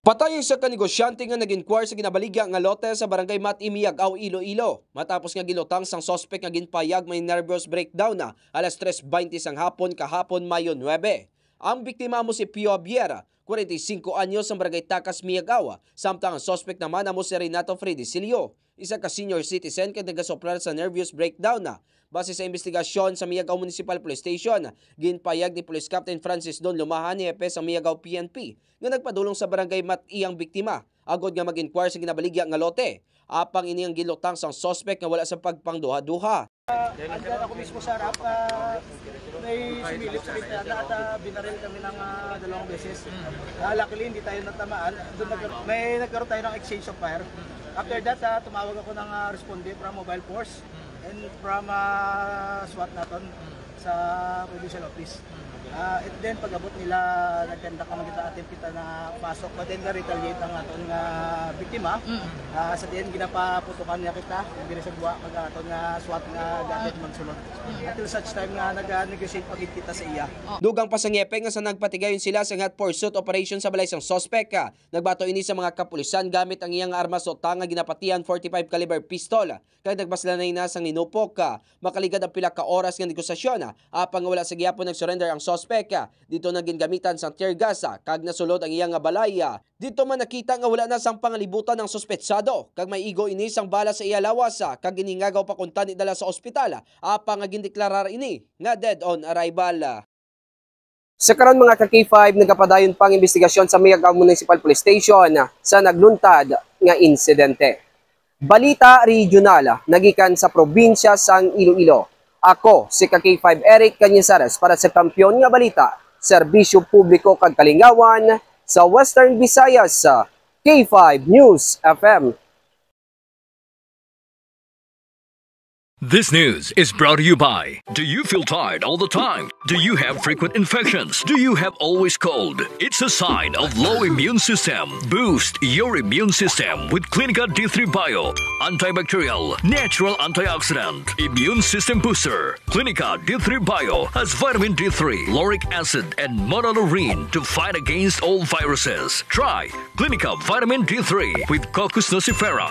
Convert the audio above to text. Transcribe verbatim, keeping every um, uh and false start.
Patay ang isa ka negosyante nga nag-inquire sa ginabaligya nga lote sa Barangay Mati, Miag-ao, Iloilo, matapos nga gilutang sang suspect nga ginpayag may nervous breakdown na alas tres twenty sang hapon kahapon, Mayo nuebe. Ang biktima amo si Pio Javier, kwarenta y singko anyos, ang Barangay Takas, Miag-ao, samtang ang suspect naman amo si Renato Fredicillo, isa ka senior citizen kag nagasuprar sa nervous breakdown na. Base sa investigasyon sa Miag-ao Municipal Police Station, ginpayag ni Police Captain Francis Don Lumahan, hepe sa Miag-ao P N P, nga nagpadulong sa Barangay Mati ang biktima agod nga mag-inquire sa ginabaligya nga lote. Apang ini ang gilutang sang suspect nga wala sa pagpangduha-duha. Andyan ako mismo sa harap, ah, may sumilip sa bintana at, ah, binaril kami ng, ah, dalawang beses. Ah, luckily, hindi tayo natamaan. Doon nag-, may nagkaroon tayo ng exchange of fire. After that, ah, tumawag ako ng, ah, responde from mobile force and from, ah, SWAT naton sa provincial office. Ah, and then, pag-abot nila, nag-conduct naman kita, attempt kita na pasok. But then, na-retaliate ang aton nga biktima. Ah, sa diin, ginapaputukan niya kita, yung ginasigwa, pag aton nga SWAT nga gadget magsulod. Until such time nga nag-negotiate pa gid kita sa iya. Dugang pa sang hepe nga sa nagpatigayon sila sa hot pursuit operation sa balay sang suspect, ah, nagbato ini sa mga kapulisan gamit ang iyang armas, uta nga ginapatihan forty-five caliber pistol. Kag nagpaslanay na sang linupok, ah, makaligad ang pila ka oras nga negosasyon, ah, apang wala sa gihapon nag-surrender ang suspect, ah. Dito na gingamitan sang tear gas, ah, kag nasulod ang iya nga balay, ah. Dito man nakita nga wala na sang pangalibutan ang suspetsado, kag may igo ini sang bala sa iya lawas, ah, kag giningagaw pa kuntani dala sa ospital, ah, apang nga gindeklarar ini nga dead on arrival, ah. Sa karon, mga ka-K five, nagapadayon pa ang investigasyon sa Miag-ao Municipal Police Station sa nagluntad nga insidente. Balita regional nagikan sa probinsya sang Iloilo. Ako si ka-K five Eric Cañizares para sa Kampiyon nga Balita, Serbisyo Publiko kag Kalingawan sa Western Visayas, K five News F M. This news is brought to you by. Do you feel tired all the time? Do you have frequent infections? Do you have always cold? It's a sign of low immune system. Boost your immune system with Clinica D three Bio. Antibacterial, natural antioxidant, immune system booster. Clinica D three Bio has vitamin D three, lauric acid, and monolaurin to fight against all viruses. Try Clinica Vitamin D three with Cocos nucifera.